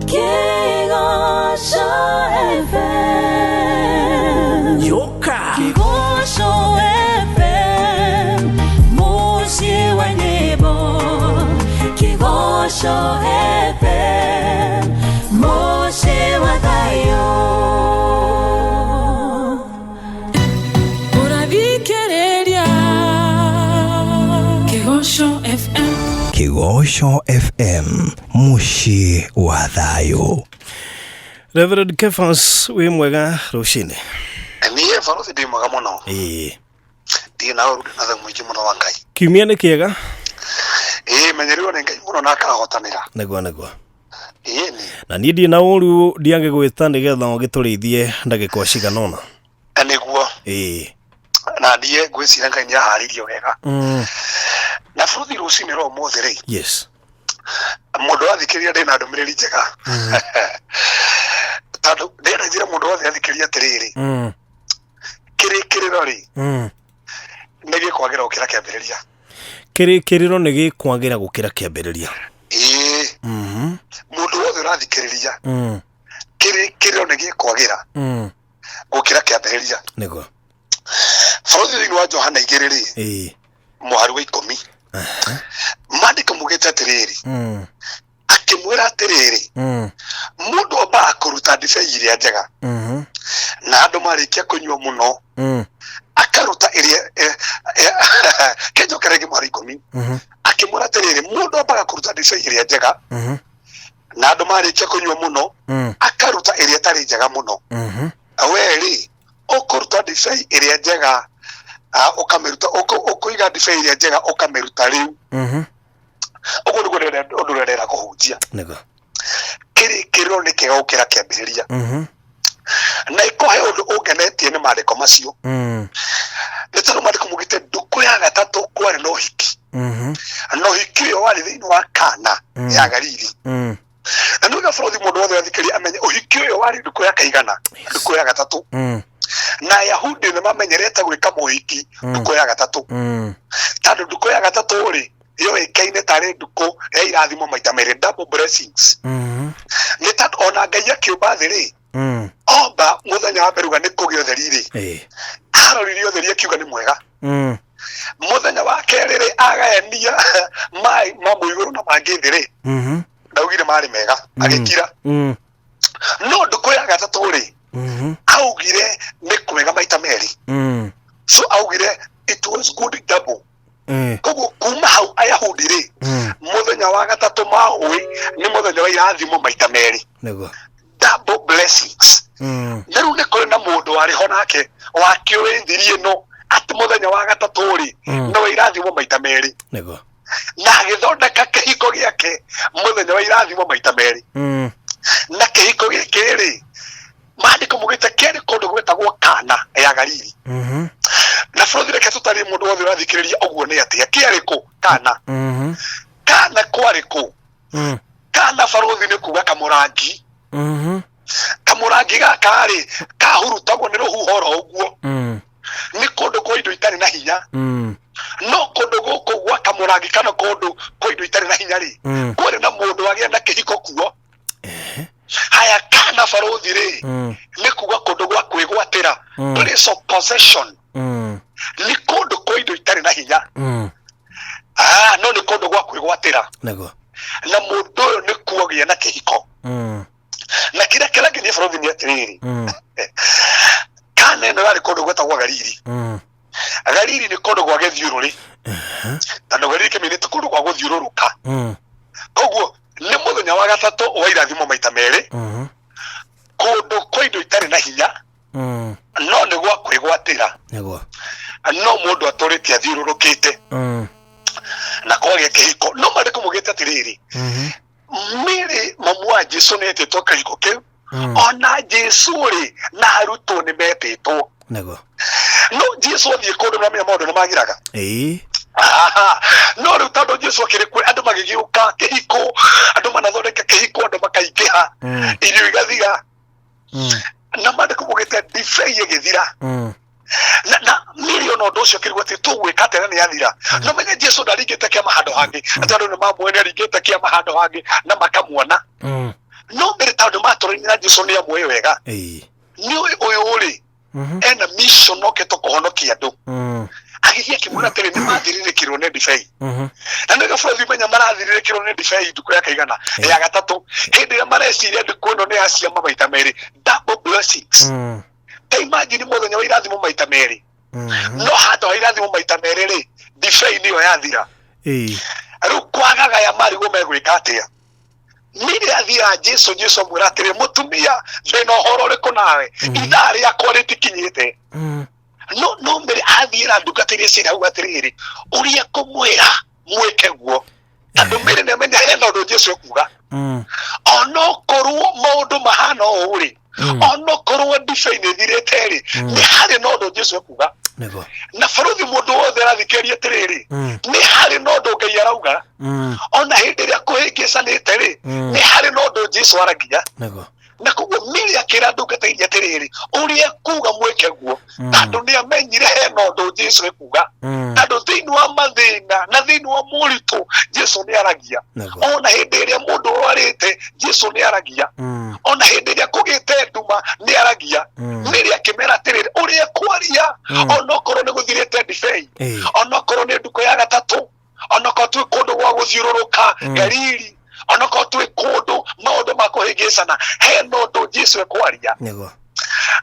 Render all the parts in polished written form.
Kĩgoco FM. Yoka. Kĩgoco FM. Mũciĩ wa nyĩmbo. Kĩgoco FM. Mũciĩ wa thayũ. Ũrathikĩrĩria Kĩgoco FM. Kĩgoco FM mũciĩ wa thayũ. Reverend Kefas, wĩ mwega rũcinĩ? Niĩ barothi ndĩ mwega mũno. Ĩĩ. Ndirĩ na ũru, ndĩ na thayũ mũingĩ mũno wa Ngai. Kiumia nĩ kĩega? Ĩĩ, menyerirwo nĩ Ngai mũno na akahotanĩra. Nĩguo, nĩguo. Ĩĩ nĩ. Na niĩ ndirĩ na ũru, ndiangĩgwĩta nĩgetha ũgĩtũrĩithie ndagĩka cigana ũna. Nĩguo. Ĩĩ. Na niĩ ngwĩciria Ngai nĩ aharĩirie wega. Na bũrũri rũcinĩ rwa ũmũthĩ rĩ. Yes. Mũndũ athikĩrĩria ndĩ na ndũmĩrĩri njega. Tondũ ndĩrenda njĩre mũndũ wothe athikĩrĩrie atĩrĩrĩ. Kĩrĩkĩrĩro rĩ. Nĩ gĩkwagĩra gũkĩra kĩambĩrĩria. Kĩrĩkĩrĩro nĩ gĩkwagĩra gũkĩra kĩambĩrĩria. Ĩĩ. Mũndũ wothe ũrathikĩrĩria. Kĩrĩkĩrĩro nĩ gĩkwagĩra. Gũkĩra kĩambĩrĩria. Nĩguo. Bũrũri thĩinĩ wa Johana 2 rĩ. Ĩĩ. Mũhari wa 10. Maandĩko maugĩte atĩrĩrĩ. Akĩmwĩra atĩrĩrĩ. Mũndũ ambaga kũruta ndibei ĩrĩa njega. Na andũ marĩkia kũnyua mũno. Akaruta ĩrĩa, kĩnjoke rĩngĩ mũhari 10. Akĩmwĩra atĩrĩrĩ, mũndũ ambaga kũruta ndibei ĩrĩa njega. Na andũ marĩkia kũnyua mũno. Akaruta ĩrĩa ĩtarĩ njega mũno. We rĩ, ũkũruta ndibei ĩrĩa njega, ũkamĩruta, ũkũiga ndibei ĩrĩa njega ũkamĩruta rĩu. Ũguo nĩguo ũndũ ũrĩa ndĩrenda kũhunjia. Nĩguo. Kĩrĩkĩrĩro nĩ kĩega gũkĩra kĩambĩrĩria. Na ĩkohe ũndũ ũngenetie nĩ maandĩko macio. Nĩ tondũ maandĩko maugĩte ndukũ ya gatatũ kwarĩ na ũhiki. Na ũhiki ũyũ warĩ thĩinĩ wa Kana ya Galili. Na nĩ wega bũrũri mũndũ wothe athikĩrĩria amenye ũhiki ũyũ warĩ ndukũ ya kaigana, ndukũ ya gatatũ. Na Ayahudi nĩ mamenyerete gwĩka mohiki ndukũ ya gatatũ. Tondũ ndukũ ya gatatũ rĩ, yoĩkaine tarĩ ndukũ ya irathimo maita merĩ, double blessings. Nĩ tondũ ona Ngai akĩũmba thĩ rĩ, omba mũthenya wa mbere uga nĩ kũgĩa ũtheri rĩ, aroririe ũtheri akiuga nĩ mwega. Mũthenya wa kerĩ rĩ, agayania maĩ ma mũigũrũ na mangĩ thĩ rĩ, ndaugire marĩ mega, agĩkira. No ndukũ ya gatatũ rĩ, augire nĩ kwega maita merĩ. So augire it was good double. Koguo kuma hau Ayahudi rĩ, mũthenya wa gatatũ maũĩ nĩ mũthenya wa irathimo maita merĩ. Nĩguo. Double blessings. Na rĩu nĩ kũrĩ na mũndũ warĩ ho nake wakĩũĩ thiri ĩno atĩ mũthenya wa gatatũ rĩ, nĩ wa irathimo maita merĩ. Nĩguo. Na agĩthondeka kĩhiko gĩake mũthenya wa irathimo maita merĩ. Na kĩhiko gĩkĩ rĩ, maandĩko maugĩte kĩarĩ kũndũ gwĩtagwo Kana ya Galili. Na bũrũri reke tũtarĩrie mũndũ wothe ũrathikĩrĩria ũguo nĩ atĩa. Kĩarĩ kũ? Kana. Kana kwarĩ kũ? Kana barũthi nĩ kuga kamũrangi. Kamũrangi gaka rĩ, kahurutagwo nĩ rũhuho oro ũguo. Nĩ kũndũ kwa indo itarĩ na hinya. No kũndũ gũkũ gwa kamũrangi kana kũndũ kwa indo itarĩ na hinya rĩ, kwarĩ na mũndũ wagĩa na kĩhiko kuo. Haya, kana barũthi rĩ, nĩ kuga kũndũ gwa kwĩgwatĩra, place of possession. Nĩ kũndũ kwa indo itarĩ na hinya. No nĩ kũndũ gwa kwĩgwatĩra. Nĩguo. Na mũndũ ũyũ nĩ kuogĩa na kĩhiko. Na kĩrĩa kĩrangenia barũthi nĩ atĩrĩrĩ, Kana ĩno yarĩ kũndũ gwetagwo Galili. Galili nĩ kũndũ gwa gĩthiũrũrĩ. Tondũ Galili kĩmĩnĩte kũndũ gwa gũthiũrũrũka. Koguo nĩ mũthenya wa gatatũ wa irathimo maita merĩ. Kũndũ kwa indo itarĩ na hinya. No nĩ gwa kwĩgwatĩra. Nĩguo. No mũndũ atũrĩte athiũrũrũkĩte. Na kwagĩa kĩhiko. No maandĩko maugĩte atĩrĩrĩ, Mary mamu wa Jesu nĩ etĩtwo kĩhiko kĩu. Ona Jesu rĩ, na arutwo nĩ metĩtwo. Nĩguo. No Jesu athiĩ kũndũ na amenya maũndũ nĩ magĩraga. Ĩĩ. No rĩu tondũ Jesu akĩrĩ kuo, andũ magĩgĩũka kĩhiko, andũ manathondeka kĩhiko, andũ makaingĩha, irio igathira. Na maandĩko maugĩte ndibei ĩgĩthira. Na Mary ona ũndũ ũcio akĩrigwo atĩ tũgwĩka atĩa na nĩ yathira. No menye Jesu ndaringĩte kĩama handũ hangĩ, atĩ andũ nĩ mamuonire aringĩte kĩama handũ hangĩ na makamuona. No Mararia na Jesu nĩ amũĩ wega. Ĩĩ. Nĩ ũĩ ũyũ rĩ, ena mission okĩte kũhonokia andũ. Agĩthiĩ akĩmwĩra atĩrĩ, nĩ mathirirĩkirwo nĩ ndibei. Na nĩguo bũrũri menya marathirĩrĩkĩrwo nĩ ndibei ndukũ ya kaigana ya gatatũ, hĩndĩ ĩrĩa mareciria ndukũ ĩno nĩ ya ciama maita merĩ, double blessings. Ta imagine mũthenya wa irathimo maita merĩ, no handũ ha irathimo maita merĩ rĩ, ndibei nĩyo yathira. Ĩĩ. Rĩu kwagagaya marigwo megwĩka atĩa. Mĩrĩ athira Jesu, Jesu amwĩra atĩrĩ, mũtumia, ndĩna ũhoro ũrĩkũ nawe? Ithaa rĩakwa rĩtikinyĩte. No mbere athiĩra ndungata iria ciĩra hau atĩrĩrĩ, ũrĩa kũmwĩra mwĩke guo, tondũ mbere nĩ amenya hena ũndũ Jesu ekuga. Onokorwo maũndũ mahana ũũ rĩ, onokorwo ndibei nĩ ĩthirĩte rĩ, nĩ harĩ na ũndũ Jesu ekuga. Nĩguo. Na barũthi, mũndũ wothe arathikĩrĩria atĩrĩrĩ, nĩ harĩ na ũndũ Ngai arauga. Ona hĩndĩ ĩrĩa kũhĩngĩcanĩte rĩ, nĩ harĩ na ũndũ Jesu aragia. Nĩguo. Na koguo Mary akĩra ndungata iria atĩrĩrĩ, ũrĩa kuga mwĩke guo, tondũ nĩ amenyire hena ũndũ Jesu ekuga. Tondũ thĩinĩ wa mathĩna na thĩinĩ wa moritũ, Jesu nĩ aragia. Nĩguo. Ona hĩndĩ ĩrĩa mũndũ ũrwarĩte, Jesu nĩ aragia. Ona hĩndĩ ĩrĩa kũgĩte nduma, nĩ aragia. Mary akĩmera atĩrĩrĩ, ũrĩa kwaria, onokorwo nĩ gũthirĩte ndibei, onokorwo nĩ ndukũ ya gatatũ, onokorwo twĩ kũndũ gwa gũthiũrũrũka Galili, onokorwo twĩ kũndũ maũndũ ma kũhĩngĩcana, hena ũndũ Jesu ekwaria. Nĩguo.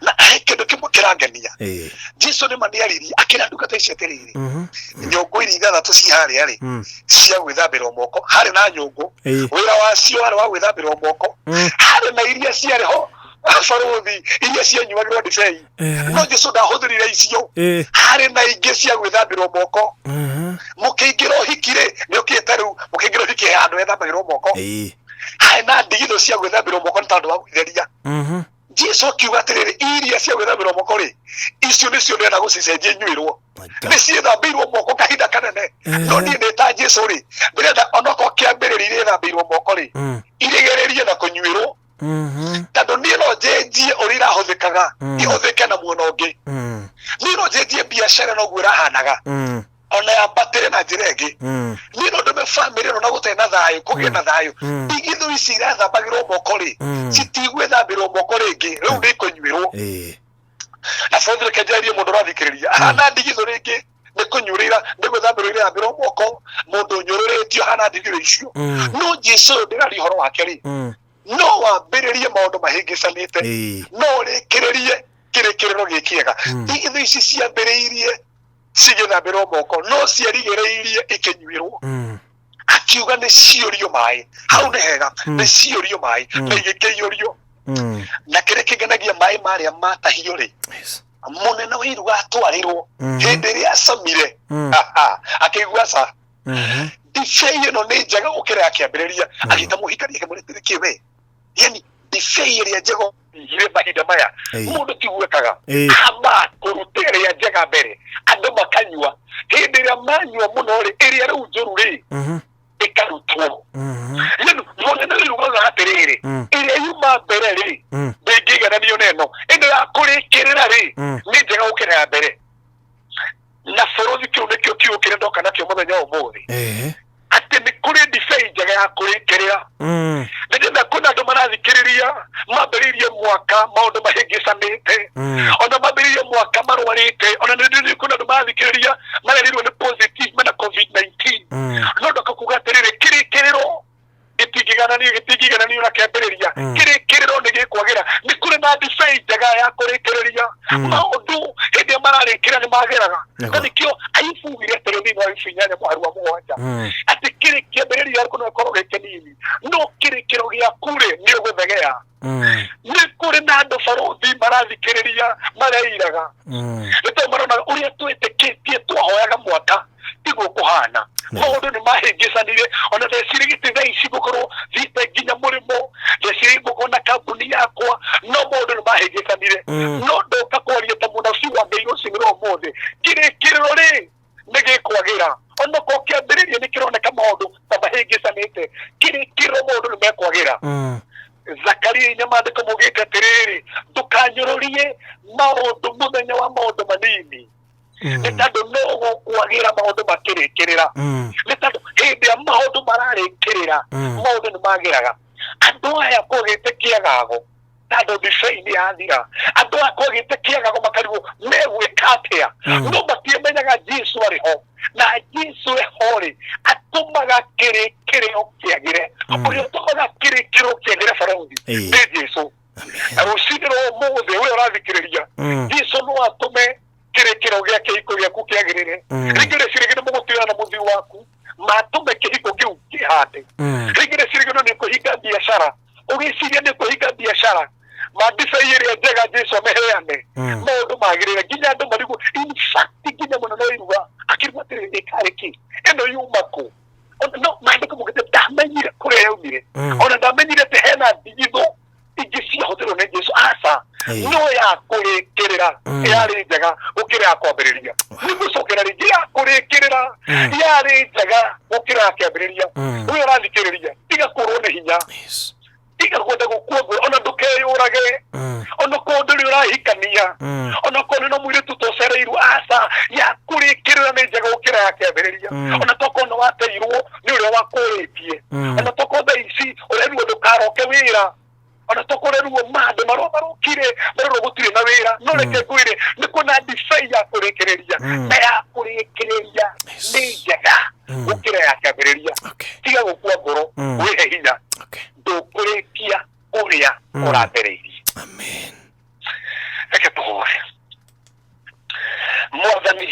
Na he kĩndũ kĩmwe kĩrangenia. Ĩĩ. Jesu nĩ ma nĩaririe akĩra ndungata icio atĩrĩrĩ, nyũngũ iria ithathatũ ci harĩa rĩ, cia gwĩthambĩrwo moko, harĩ na nyũngũ, wĩra wacio warĩ wa gwĩthambĩrwo moko. Harĩ na iria ciarĩ ho, barũthi, iria cianyuagĩrwo ndibei, no Jesu ndahũthĩrire icio. Harĩ na ingĩ cia gwĩthambĩrwo moko. Mũkĩingĩra ũhiki rĩ, nĩ ũkĩte rĩu, mũkĩingĩra ũhiki he handũ hethambagĩrwo moko. Harĩ na ndigithũ cia gwĩthambĩrwo moko nĩ tondũ wa gwĩtheria. Jesu akiuga atĩrĩrĩ, iria cia gwĩthambĩrwo moko rĩ, icio nĩcio ndĩrenda gũcicenjia inyuĩrwo. Nĩ ciĩthambĩirwo moko kahinda kanene, no niĩ ndĩ ta Jesu rĩ, ndĩrenda onokorwo kĩambĩrĩria iria ĩthambĩirwo moko rĩ, irĩgĩrĩrie na kũnyuĩrwo, tondũ niĩ no njenjie ũrĩa irahũthĩkaga, ihũthĩke na mwena ũngĩ. Niĩ no njenjie biacara noguo ĩrahanaga, ona yambatĩre na njĩra ĩngĩ. Niĩ no ndũme bamĩrĩ ĩno na gũtarĩ na thayũ kũgĩe na thayũ. Ndigithũ ici irathambagĩrwo moko rĩ, citigwĩthambĩrwo moko rĩngĩ, rĩu nĩ ikũnyuĩrwo. Na bũrũri, reke njarĩrie mũndũ ũrathikĩrĩria, hana ndigithũ rĩngĩ nĩ kũnyurĩra, nĩ gwĩthambĩrwo irethambĩrwo moko, mũndũ ũnyũrũrĩtio hana ndigithũ icio. No Jesu ũyũ ndĩraria ũhoro wake rĩ, no wambĩrĩrie maũndũ mahĩngĩcanĩte, no ũrĩkĩrĩrie kĩrĩkĩrĩro gĩ kĩega. Ndigithũ ici ciambĩrĩirie cigĩthambĩrwo moko, no ciarigĩrĩirie ikĩnyuĩrwo. Akiuga nĩ ciũrio maĩ hau, nĩ hega, nĩ ciũrio maĩ, na igĩkĩiyũrio. Na kĩrĩa kĩngenagia, maĩ marĩa matahio rĩ, mũnene wa iruga atwarĩrwo, hĩndĩ ĩrĩa acamire akĩigua ca ndibei ĩno nĩ njega gũkĩra ya kĩambĩrĩria. Agĩta mũhikania, akĩmũrĩtĩrĩ kĩwe, yani ndibei ĩrĩa njega ire mahinda maya. Mũndũ tiguo ekaga, amba kũruta ĩrĩa njega mbere, andũ makanyua. Hĩndĩ ĩrĩa manyua mũno rĩ, ĩrĩa rĩu njũru rĩ, ĩkarutwo. Rĩu mũnene rĩu ugaga atĩrĩrĩ, ĩrĩa yuma mbere rĩ, ndĩngĩigananio na ĩno. Ĩno ya kũrĩkĩrĩra rĩ, nĩ njega gũkĩra ya mbere. Na bũrũri, kĩu nĩkĩo kiugo kĩrĩa ndoka nakĩo mũthenya wa ũmũthĩ, atĩ nĩ kũrĩ ndibei njega ya kũrĩkĩrĩra. Nĩ ndĩna kwĩna andũ marathikĩrĩria mambĩrĩirie mwaka maũndũ mahĩngĩcanĩte, ona mambĩrĩirie mwaka marwarĩte, ona nĩ ndĩ kwĩna andũ marathikĩrĩria marerirwo nĩ positive mena COVID-19. No ndoka kuga atĩrĩrĩ, kĩrĩkĩrĩro gĩtingĩgananio, gĩtingĩigananio na kĩambĩrĩria. Kĩrĩkĩrĩro nĩ gĩkwagĩra. Nĩ kũrĩ na ndibei njega ya kũrĩkĩrĩria. Maũndũ hĩndĩ ĩrĩa mararĩkĩra nĩ magĩraga. Na nĩkĩo Ayubu ugire atĩrĩ thĩinĩ wa Ayubu 8:7, atĩ kĩrĩ kĩambĩrĩria gĩaku no gĩkorwo gĩ kĩnini, no kĩrĩkĩro gĩaku rĩ, nĩ ũgũthegea. Nĩ kũrĩ na andũ, barũthi, marathikĩrĩria mareiraga, nĩ tondũ marona ũrĩa twĩtĩkĩtie twahoyaga mwaka tiguo kũhana. Maũndũ nĩ mahĩngĩcanire. Ona ndecirĩgĩte thaa ici gũkorwo thiĩte nginya mũrĩmo, ndecirĩtie gũkorwo na kambuni yakwa, no maũndũ nĩ mahĩngĩcanire. No ndoka kwaria ta mũnabii wa Ngai rũcinĩ rwa ũmũthĩ, kĩrĩkĩrĩro rĩ, nĩ gĩkwagĩra. Onokorwo kĩambĩrĩria nĩ kĩroneka maũndũ ta mahĩngĩcanĩte, kĩrĩkĩrĩro maũndũ nĩ mekwagĩra. Zakaria 4, maandĩko maugĩte atĩrĩrĩ, ndũkanyũrũrie maũndũ mũthenya wa maũndũ manini, nĩ tondũ no gũkwagĩra maũndũ makĩrĩkĩrĩra. Nĩ tondũ hĩndĩ ĩrĩa maũndũ mararĩkĩrĩra, maũndũ nĩ magĩraga. Andũ aya kũgĩte kĩagago. Tondũ ndibei nĩ yathira, andũ aya kwagĩte kĩagago makarigwo megwĩka atĩa, no matiamenyaga Jesu arĩ ho, na Jesu eho rĩ atũmaga kĩrĩkĩrĩro kĩagĩre. Ũrĩa ũtũmaga kĩrĩkĩrĩro kĩagĩre barothi nĩ Jesu. Na rũcinĩ rwa ũmũthĩ ũrĩa ũrathikĩrĩria, Jesu no atũme kĩrĩkĩro gĩa kĩhiko gĩaku kĩagĩrĩre. Rĩngĩ rĩciragia nĩ mũgũtigana na mũthii waku, matũme kĩhiko kĩu kĩhande. Rĩngĩ rĩciragia no nĩ kũhinga biacara, ũgĩciria nĩ kũhinga biacara, mandibei ĩrĩa njega Jesu ameheane, maũndũ magĩrĩre nginya andũ marigwo. In fact nginya mũno no iruga akĩrigwo atĩrĩ, ĩkarĩ kĩ ĩno yuma kũ? No maandĩko maugĩte ndamenyire kũrĩa yaumire, ona ndamenyire atĩ hena ndigithũ ingĩ ciahũthĩrwo nĩ Jesu, aca. No ya kũrĩkĩrĩra yarĩ njega gũkĩra ya kwambĩrĩria. Nĩ gũcokera rĩngĩ, ya kũrĩkĩrĩra yarĩ njega gũkĩra ya kĩambĩrĩria. Ũyũ ũrathikĩrĩria, tiga kũrwo nĩ hinya, tiga kwenda gũkua ngoro, ona ndũkeyũrage, ona korwo ndũrĩ ũrahikania, ona korwo nĩ mũirĩtu tocereirwo, aca, ya kũrĩkĩrĩra nĩ njega gũkĩra ya kĩambĩrĩria. Ona tokorwo nĩ wateirwo nĩ ũrĩa wakũrĩtie, ona tokorwo thaa ici ũrerirwo ndũkaroke wĩra, ona tokorwo ũrerirwo mandũ marĩa marokire marerwo gũtirĩ na wĩra, no reke ngwĩre nĩ kwĩna ndibei ya kũrĩkĩrĩria, na ya kũrĩkĩrĩria nĩ njega gũkĩra ya kĩambĩrĩria. Tiga gũkua ngoro, wĩhe hinya, ndũkũrĩkia ũrĩa ũrambĩrĩirie. Amen. Reke tũhoe. Mwathani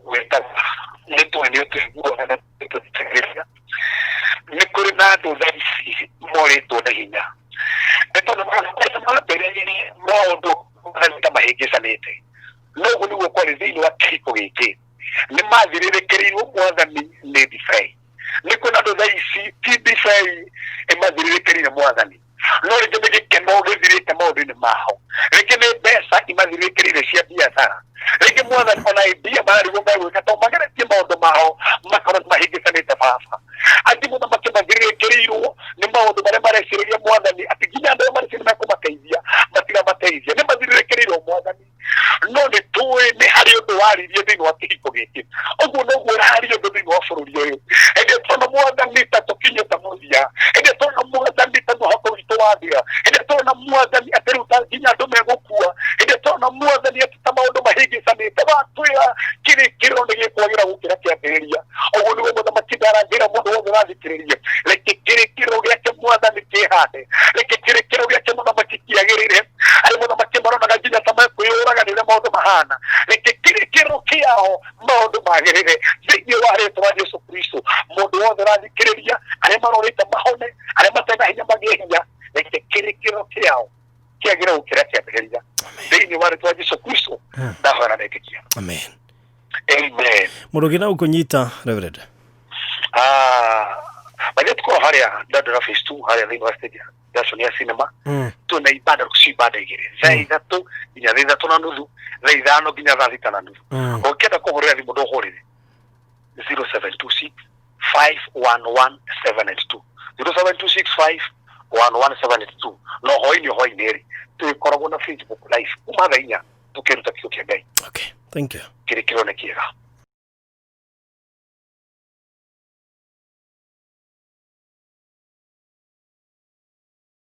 wĩtaga nĩ tũĩ nĩ ũtũiguaga na nĩtũthikagĩrĩria. Nĩ kũrĩ na andũ thaa ici morĩtwo nĩ hinya nĩ tondũ marĩa mambĩrĩirie maũndũ mwathani ta mahĩngĩcanĩte. No ũguo nĩguo kwarĩ thĩinĩ wa kĩhiko gĩkĩ, nĩ mathirĩrĩkĩrĩirwo mwathani nĩ ndibei. Nĩ kwĩna andũ thaa ici ti ndibei ĩmathirĩrĩkĩrĩire mwathani, no rĩngĩ nĩ gĩkeno gĩthirĩte maũndũ-inĩ mao, rĩngĩ nĩ mbeca imathirĩrĩkĩrĩire cia biacara, rĩngĩ mwathani ona mbia mararigwo megwĩka tondũ mageretie maũndũ mao makorwo nĩ mahĩngĩcanĩte. Baba, angĩ mũthamaki mathirĩrĩkĩrĩirwo nĩ maũndũ marĩa marecirĩria mwathani atĩ nginya andũ arĩa mareciria mekũmateithia matiramateithia, nĩ mathirĩrĩkĩrĩirwo mwathani. No nĩ tũĩ nĩ harĩ ũndũ waririe thĩinĩ wa kĩhiko gĩkĩ, ũguo noguo ũraria ũndũ thĩinĩ wa bũrũri ũyũ. Hĩndĩ ĩrĩa tuona mwathani ta tũkinyĩte mũthia, hĩndĩ ĩrĩa tuona mwathani ta mũhaka witũ wathira, hĩndĩ ĩrĩa tuona mwathani atĩ rĩu ta nginya andũ megũkua, hĩndĩ ĩrĩa tuona mwathani atĩ ta maũndũ mahĩngĩcanĩte, watwĩra kĩrĩkĩrĩro nĩ gĩkwagĩra gũkĩra kĩambĩrĩria. Ũguo nĩguo mũthamaki ndarangĩra mũndũ wothe ũrathikĩrĩria, reke kĩrĩkĩrĩro gĩake mwathani kĩhande, reke kĩrĩkĩrĩro gĩake mũthamaki kĩagĩrĩre. Arĩa mũthamaki maronaga nginya ta mekwĩyũraga nĩ ũrĩa maũndũ mahana, reke kĩrĩkĩrĩro kĩao maũndũ magĩrĩre thĩinĩ wa rĩtwa rĩa Jesu Kristo. Mũndũ wothe ũrathikĩrĩria, arĩa marorĩte mahone, arĩa matarĩ na hinya magĩe hinya, reke kĩrĩkĩrĩro kĩao kĩagĩre gũkĩra kĩambĩrĩria thĩinĩ wa rĩtwa rĩa Jesu Kristo. Ndahoya na ndetĩkia. Amen. Amen. Mũndũ ũngĩ na ũkũnyita, Reverend? Bathe tukorwo harĩa Dandora Phase 2, harĩa thĩinĩ wa stage station ya cinema. Twĩna ibanda rũciũ, ibanda igĩrĩ, thaa 3 nginya thaa 3:30, thaa 5 nginya thaa 6:30. Ũngĩenda kũhũrĩra thimũ, ndũhũrĩre 0726 511 782, 0726 511782. No hwainĩ, hwainĩ rĩ, twĩkoragwo na Facebook Live kuma thaa 4 tũkĩruta kiugo kĩa Ngai. Okay, thank you. Kĩrĩkĩrĩro nĩ kĩega.